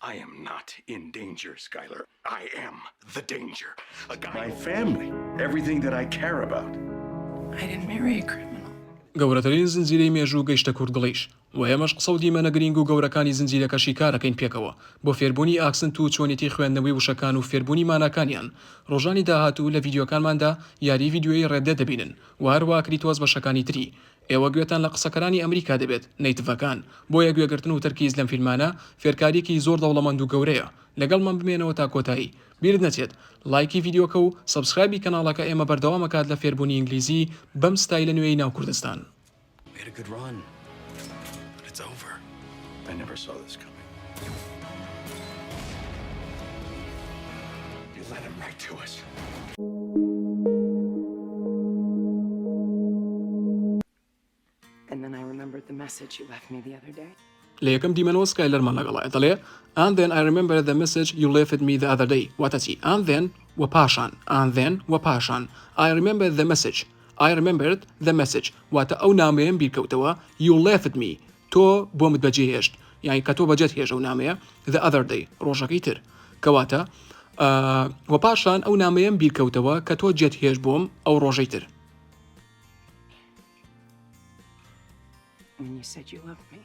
I am not in danger, Skyler. I am the danger. A guy. My family. Everything that I care about. I didn't marry a criminal. گەورەترین زنجیرەی مێژوو گەیشتە کوردگڵیش و ئێمەش قسە و دیمەنە گرینگ و گەورەکانی زنجیرەکە شیکارەکەین پێکەوە بۆ فێربوونی accent و چۆنێتی خوێندنەوەی وشەکان و فێربوونی ماناکانیان ڕۆژانی داهاتوو لە ڤیدیۆکانماندا یاری ڤیدیۆیی Red Dead دەبینن و هەروا کریتۆس بەشەکانی تری ئێوە گوێتان لە قسەکەرانی ئەمریکا دەبێت native ەکان بۆیە گوێگرتن و تەرکیز لەم فیلمانە فێرکاریەکی زۆر دەوڵەمەند و گەورەیە لەگەڵمان بمێنەوە تا کۆتایی بیرت نەچێت لایکی ڤیدیۆکە و subscribe ی کەناڵەکە ئێمە بەردەوامەکات لە فێربوونی ئینگلیزی بەم ستایلە نوێی ناو کوردستان. We had a good run, but it's over. I never saw this coming. You led him right to us. And then I remembered the message you left me the other day. لە یەکەم دیمەنەوە سکایلەرمان لەگەڵایە دەڵێ And then I remembered the message you left me the other day واتە چی And then وە پاشان And then وە پاشان I remembered the message I remembered the message واتە ئەو نامەیەم بیرکەوتەوە you left me تۆ بۆمت بەجێهێشت یانی کە تۆ بەجێت هێشت ئەو نامەیە the other day ڕۆژەکەی تر کەواتە وە پاشان ئەو نامەیەم بیرکەوتەوە کە تۆ جێت هێشت بۆم ئەو ڕۆژەی تر. When you said you loved me.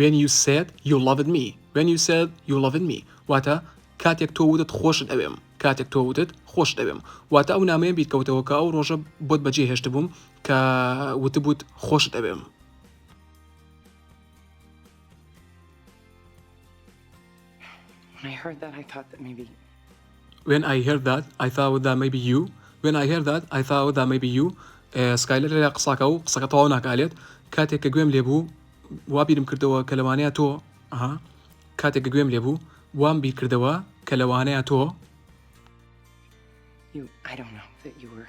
When you said you loved me When you said you loved me واتە کاتێک تۆ وتت خۆشت ئەوێم کاتێک تۆ وتت خۆشت ئەوێم واتە ئەو نامەیەم بیرکەوتەوە کە ئەو ڕۆژە بۆت بەجێ هێشتبووم کە وتبووت خۆشت ئەوێم. When I heard that, I thought that maybe When I heard that, I thought that maybe you When I heard that, I thought that maybe you سکایلەر لێرە قساکە و قسەکە تەواو ناکالێت کاتێک کە گوێم لێبوو وا بیرم کردەوە کە لەوانەیە تۆ ئەها کاتێک کە گوێم لێبوو وام بیر کردەوە کە لەوانەیە تۆ you, I don't know, that you were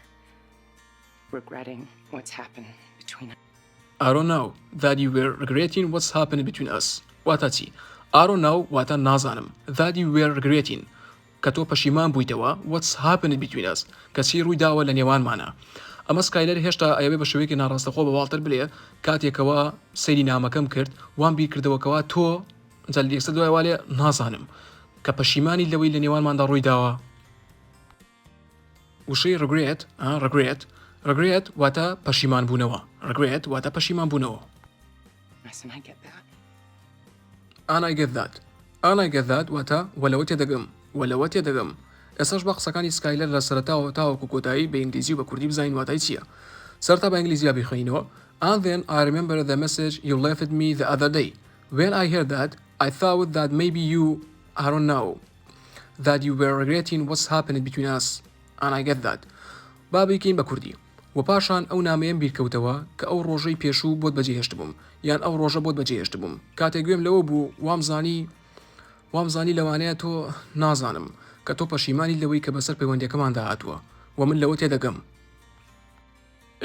regretting what's happened between us. I don't know that you were regretting what's happened between us واتە چی؟ I don't know واتە نازانم that you were regretting کە تۆ پەشیمان بوویتەوە what's happened between us کە چی ڕووی داوە لە نێوانمانا ئەمە سکایلەر هێشتا ئەیەوێ بە شێوەیەکی ناڕاستەخۆ بە واڵتەر بلێ کاتێکەوە سەیری نامەکەم کرد وام بیر کردەوە کەوا تۆ جا یەکسەر دوای والێ نازانم کە پەشیمانی لەوەی لە نێوانماندا ڕووی داوە وشەی regret، regret، regret واتە پەشیمان بوونەوە. regret واتە پەشیمان بوونەوە. Yes, and I get that. And I get that. And I get that واتە وە لەوە تێدەگەم. وە لەوە تێدەگەم. ئێستاش با قسەکانی سکایلەر لە سەرەتاوە تاوەکو کۆتایی بە ئینگلیزی و بە کوردی بزانین واتای چییە. سەرەتا بە ئینگلیزی با بیخوێنینەوە. And then I remembered the message you left me the other day. When I heard that, I thought that maybe you, I don't know. That you were regretting what's happened between us and I get that با بیکەین بە کوردی وە پاشان ئەو نامەیەم بیرکەوتەوە کە ئەو ڕۆژەی پێشوو بۆت بەجێهێشتبووم یان ئەو ڕۆژە بۆت بەجێهێشتبووم کاتێک گوێم لەوە بوو وامزانی وامزانی لەوانەیە تۆ نازانم کە تۆ پەشیمانی لەوەی کە بەسەر پەیوەندیەکەماندا هاتووە وە من لەوە تێدەگەم.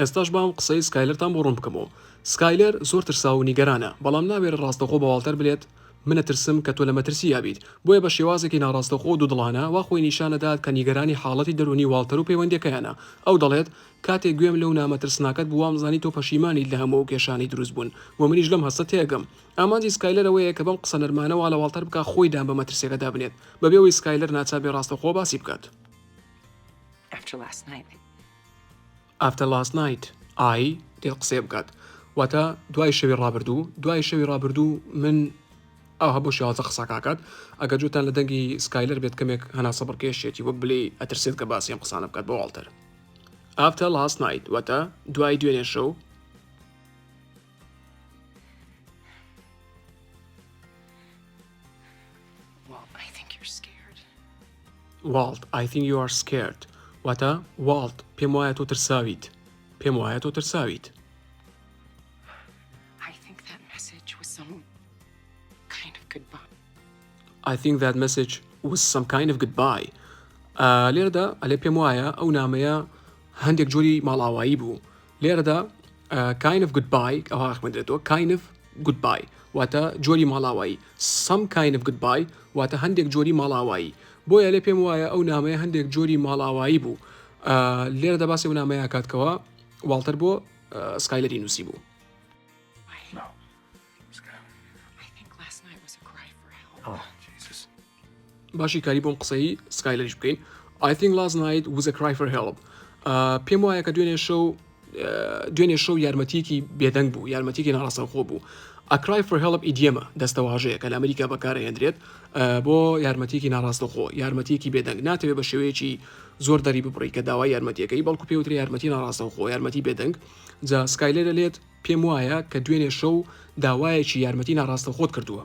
ئێستاش با ئەم قسەی سکایلەرتان بۆ ڕوون بکەمەوە. سکایلەر زۆر ترساو و نیگەرانە، بەڵام ناوێرێت ڕاستەوخۆ بە واڵتەر بلێت من ئەترسم کە تۆ لە مەترسییا بیت، بۆیە بە شێوازێکی ناڕاستەوخۆ و دوودڵانە وا خۆی نیشان ئەدات کە نیگەرانی حاڵەتی دەروونی واڵتەر و پەیوەندیەکەیانە. ئەو دەڵێت، کاتێک گوێم لەو نامە ترسناکەت بوو وامزانی تۆ پەشیمانیت لە هەموو ئەو کێشانەی دروست بوون و منیش لەم هەستە تێئەگەم. ئامانجی سکایلەر ئەوەیە کە بەم قسە نەرمانە وا لە واڵتەر بکا خۆی دان بە مەترسیەکەدا بنێت، بەبێ ئەوەی سکایلەر ناچار بێ ڕاستەوخۆ باسی بکات. After last night, I. After last night I دێت قسەیە بکات واتە دوای شەوی ڕابردوو دوای شەوی ڕابردوو من ئەوها بۆ شێوازە قسەکە کات ئەگەر جوتان لە دەنگی سکایلەر بێت کەمێک هەناسە بڕکێشێتی وەک بلێ ئەترسێت کە باسی ئەم قسانە بکات بۆ واڵتەر After last night واتە دوای دوێنێ شەو Walt, I think you're scared. Walt, I think you are scared واتە واڵت پێم وایە تۆ ترساویت پێم وایە تۆ ترساویت. I think that message was some kind of goodbye. I think that message was some kind of goodbye لێرەدا ئەلێ پێم وایە ئەو نامەیە هەندێک جۆری ماڵئاوایی بوو لێرەدا kind of goodbye ئەوها ئەخوێندرێتەوە kind of goodbye واتە جۆری ماڵاوایی some kind of goodbye واتە هەندێک جۆری ماڵاوایی بۆیە لێ پێم وایە ئەو نامەیە هەندێک جۆری ماڵاوایی بوو لێرەدا باسی ئەو نامەیە کات کەوا واڵتەر بۆ سکایلەری نووسی بوو. I think last night was a cry for help. با شیکاری بۆم قسەی سکایلەریش بکەین I think last night was a cry for help پێم وایە کە دوێنێ شەو دوێنێ شەو یارمەتیەکی بێدەنگ بوو یارمەتیەکی ناڕاستەوخۆ بوو A cry for help idiom ە دەستەواژەیە کە لە ئەمریکا بەکارهێندرێت بۆ یارمەتیەکی ناڕاستەوخۆ یارمەتیەکی بێدەنگ ناتەوێت بە شێوەیەکی زۆر دەری ببڕی کە داوای یارمەتیەکەی بەڵکو پێوترێ یارمەتی ناڕاستەوخۆ یارمەتی بێدەنگ جا سکایلەر دەلێت پێم وایە کە دوێنێ شەو داوایەکی یارمەتی ناڕاستەوخۆت کردووە.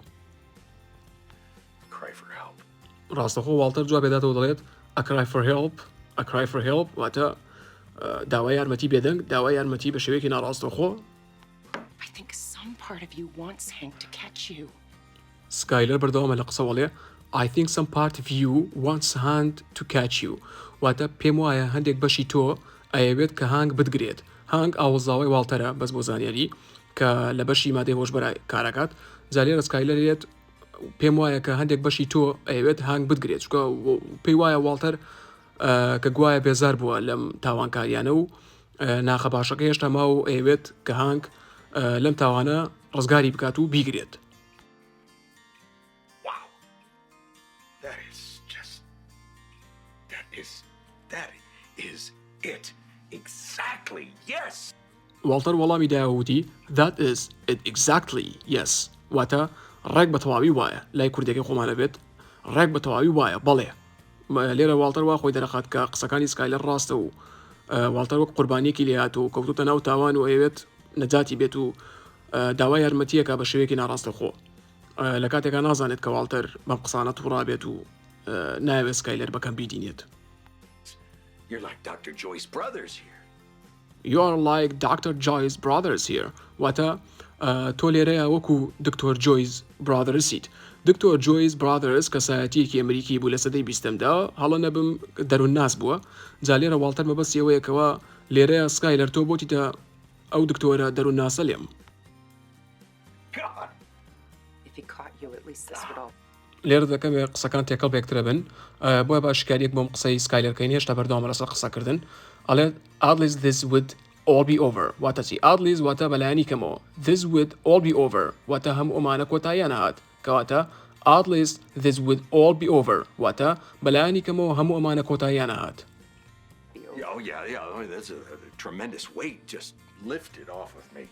ڕاستەخۆ واڵتەر جوابی داتەوە دەڵێت A cry for help A cry for help واتە داوای یارمەتی بێدەنگ داوای یارمەتی بە شێوەیەکی ناڕاستەوخۆ. سکایلەر بەردەوامە لە قسە وەڵێ I think some part of you wants Hank to catch you واتە پێم وایە هەندێک بەشی تۆ ئەیەوێت کە هانک بتگرێت هانک ئاوەزاوای واڵتەرە بەس بۆ زانیاری کە لە بەشی مادەی هۆشبەرا کاراکات جا لێرە سکایلەر یەت پێم وایە کە هەندێک بەشی تۆ ئەیەوێت هانک بتگرێت چونکە پێی وایە واڵتەر کە گوایە بێزار بووە لەم تاوانکاریانە و ناخە باشەکە هێشتا ماوە و ئەیەوێت کە هانک لەم تاوانە ڕزگاری بکات و بیگرێت. واڵتەر وەڵامی دایەوە وتی، That is it exactly, yes واتە، ڕێک بە تەواوی وایە، لای کوردیەکەی خۆمان ئەبێت، ڕێک بە تەواوی وایە، بەڵێ. لێرە واڵتەر وا خۆی دەرەخات کە قسەکانی سکایلەر ڕاستە و واڵتەر وەک قوربانیەکی لێهاتووە و کەوتووتە ناو تاوان و ئەیەوێت نەجاتی بێت و داوای یارمەتیەکە بە شێوەیەکی ناڕاستەوخۆ. لە کاتێکا نازانێت کە واڵتەر بەم قسانە توڕابێت و نایەوێت سکایلەر بەکەم بیدینێت. You're like Doctor Joyce Brothers here. You are like Doctor Joyce Brothers here واتە تۆ لێرەیە وەکو دکتۆر جۆیس برادرسیت. دکتۆر جۆیس برادرس کەسایەتیەکی ئەمریکی بوو لە سەدەی بیستەمدا هەڵە نەبم دەروونناس بووە. جا لێرە واڵتەر مەبەستی ئەوەیە کەوا لێرەیە سکایلەر تۆ بۆتیتە ئەو دکتۆرە دەروونناسە لێم. لێرەدا کەمێ قسەکان تێکەڵ بەیەکترە بن بۆیە با شیکاریەک بۆم قسەی سکایلەر کەین هێشتا بەردەوامە لەسەر قسەکردن ئەڵێت at least this would all be over واتە چی at least واتە بەلایەنی کەمەوە this would all be over واتە هەموو ئەمانە کۆتاییان هات کەواتە at least this would all be over واتە بەلایەنی کەمەوە هەموو ئەمانە کۆتاییان هات. Oh yeah, yeah, oh, that's a, a tremendous weight just lifted off of me.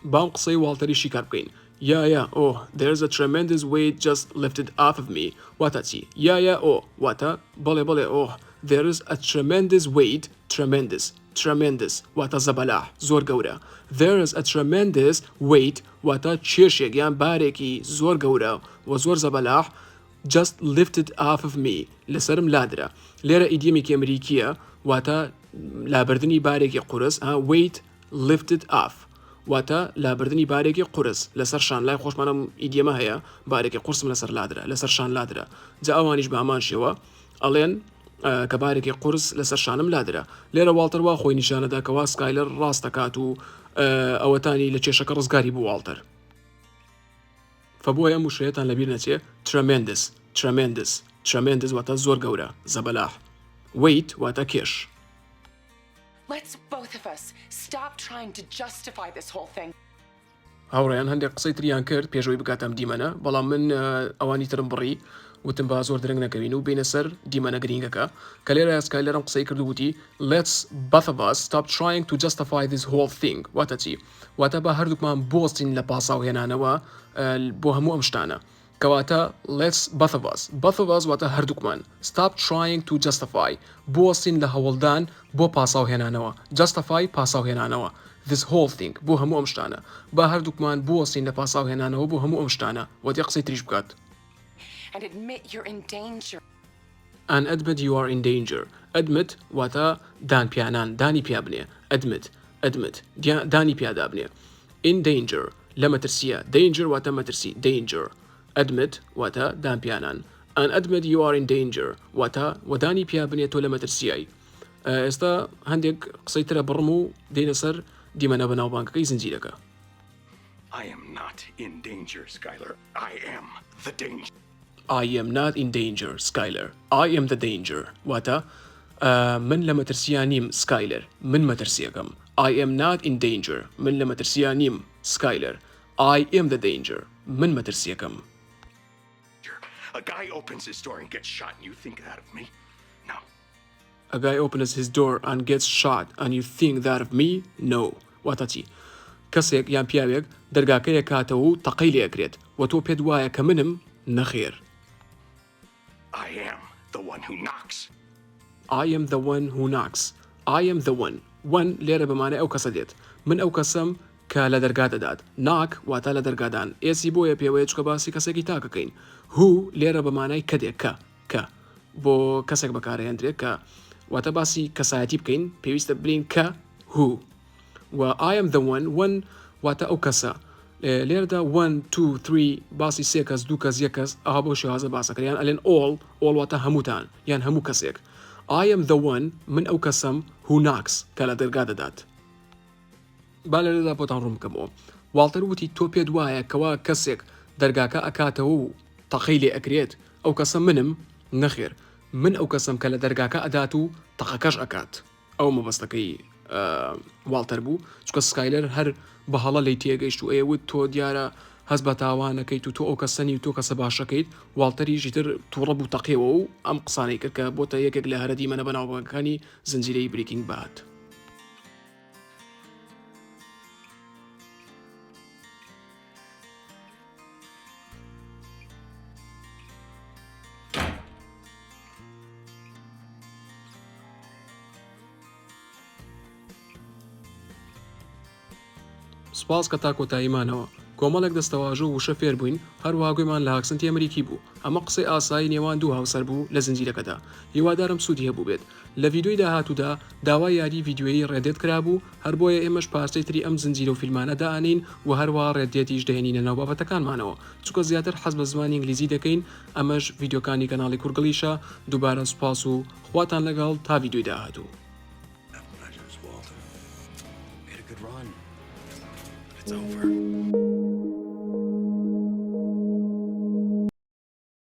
با ئەم قسەی واڵتەری شیکار بکەین. Yeah yeah oh there's a tremendous weight just lifted off of me واتە چی؟ Yeah yeah oh واتە بەڵێ بەڵێ ئۆه there's a tremendous weight tremendous tremendous واتە زەبەلاح زۆر گەورە there's a tremendous weight واتە کێشێک یان بارێکی زۆر گەورە و زۆر زەبەلاح just lifted off of me لەسەرم لادرا لێرە idiom ێکی ئەمریکییە واتە لابردنی بارێکی قورس weight lifted off واتە لابردنی بارێکی قورس لەسەر شان لای خۆشمان ئەم idiom ە هەیە بارێکی قورسم لەسەر لادرا لەسەر شان لادرا جا ئەوانیش بە هەمان شێوە ئەڵێن کە بارێکی قورس لەسەر شانم لادرا لێرە واڵتەر وا خۆی نیشانەدا کەوا سکایلەر ڕاست دەکات و ئەوەتانی لە کێشەکە ڕزگاری بوو واڵتەر فبۆیە ئەم وشەیەتان لەبیر نەچێ tremendous tremendous tremendous واتە زۆر گەورە زەبەلاح weight واتە کێش. Let's both of us stop trying to justify this whole thing. هاوڕێیان هەندێک قسەی تریان کرد پێش ئەوەی بگاتە ئەم دیمەنە بەڵام من ئەوانی ترم بڕی وتم با زۆر درەنگ نەکەوین و بێینە سەر دیمەنە گرینگەکە کە لێرە سکایلەر ئەم قسەی کرد و وتی Let's both of us stop trying to justify this whole thing واتە چی؟ واتە با هەردووکمان بوەستین لە پاساو هێنانەوە بۆ هەموو ئەم شتانە کەواتە Let's both of us both of us واتە هەردووکمان Stop trying to justify بوەستین لە هەوڵدان بۆ پاساو هێنانەوە Justify پاساو هێنانەوە This whole thing بۆ هەموو ئەم شتانە با هەردووکمان بوەستین لە پاساو هێنانەوە بۆ هەموو ئەم شتانە وە دێ قسەی تریش بکات. And admit you're in danger. And admit you are in danger Admit واتە دان پیانان دانی پیا بنێ Admit Admit دانی پیادا بنێ In danger لە مەترسییە Danger واتە مەترسی Danger Admit واتە دان پیانان And admit you are in danger واتە وە دانی پیا بنێ تۆ لە مەترسیای ئێستا هەندێک قسەی ترە بڕم و دێینە سەر دیمەنە بەناوبانگەکەی زنجیرەکە. I am not in danger, Skyler. I am the danger. I am not in danger, Skyler. I am the danger. واتە من لە مەترسیا نیم سکایلەر، من مەترسیەکەم. I am not in danger. من لە مەترسیا نیم سکایلەر. I am the danger. من مەترسیەکەم. A guy opens his door and gets shot and you think that of me? No. A guy opens his door and gets shot and you think that of me? No. واتە چی؟ کەسێک یان پیاوێک دەرگاکەی ئەکاتەوە و تەقەی لێ ئەکرێت وە تۆ پێت وایە کە منم؟ نەخێر. I am the one who knocks. I am the one who knocks. I am the one. One لێرە بە مانای ئەو کەسە دێت. من ئەو کەسەم کە لە دەرگا دەدات. Knock واتە لە دەرگادان. S ی بۆیە پێوەیە چونکە باسی کەسێکی تاک ئەکەین. Who لێرە بە مانای کە دێ کە. کە. بۆ کەسێک بەکارئەهێندرێ کە واتە باسی کەسایەتی بکەین پێویستە بلێین کە Who. و I am the one one واتە ئەو کەسە لێرەدا one two three باسی سێ کەس دوو کەس یەک کەس ئەها بەو شێوازە باسەکرێ یان ئەلێن all all واتە هەمووتان یان هەموو کەسێک I am the one من ئەو کەسەم who knocks کە لە دەرگا دەدات. با لێرەدا بۆتان ڕوون بکەمەوە واڵتەر وتی تۆ پێت وایە کەوا کەسێک دەرگاکە ئەکاتەوە و تەقەی لێ ئەکرێت ئەو کەسە منم؟ نەخێر من ئەو کەسەم کە لە دەرگاکە ئەدات و تەقەکەش ئەکات. ئەوە مەبەستەکەی واڵتەر بوو چونکە سکایلەر هەر بە هەڵە لێی تێگەیشت و ئەیوت تۆ دیارە هەست بە تاوانەکەیت و تۆ ئەو کەسە نی و تۆ کەسە باشەکەیت واڵتەریش ئیتر تووڕە بوو تەقیەوە و ئەم قسانەی کرد کە بۆتە یەکێک لە هەرە دیمەنە بەناوبانگەکانی زنجیرەی بریکینگ باد. سوپاس کە تا کۆتایی مانەوە. کۆمەڵێک دەستەواژە و وشە فێر بووین، هەروەها گوێمان لە accent ی ئەمریکی بوو. ئەمە قسەی ئاسایی نێوان دوو هاوسەر بوو لە زنجیرەکەدا. هیوادارم سوودی هەبووبێت. لە ڤیدیۆی داهاتوودا داوای یاری ڤیدیۆیی Red Dead کرابوو، هەر بۆیە ئێمەش پارچەی تری ئەم زنجیرە و فیلمانە دائەنێین و هەروەها Red Dead یش دەهێنینە ناو بابەتەکانمانەوە چونکە زیاتر حەز بە زمانی ئینگلیزی دەکەین، ئەمەش ڤیدیۆکانی کەناڵی کورگڵیشە، دووبارە سوپاس و خواتان لەگەڵ تا ڤیدیۆی داهاتوو. It's over.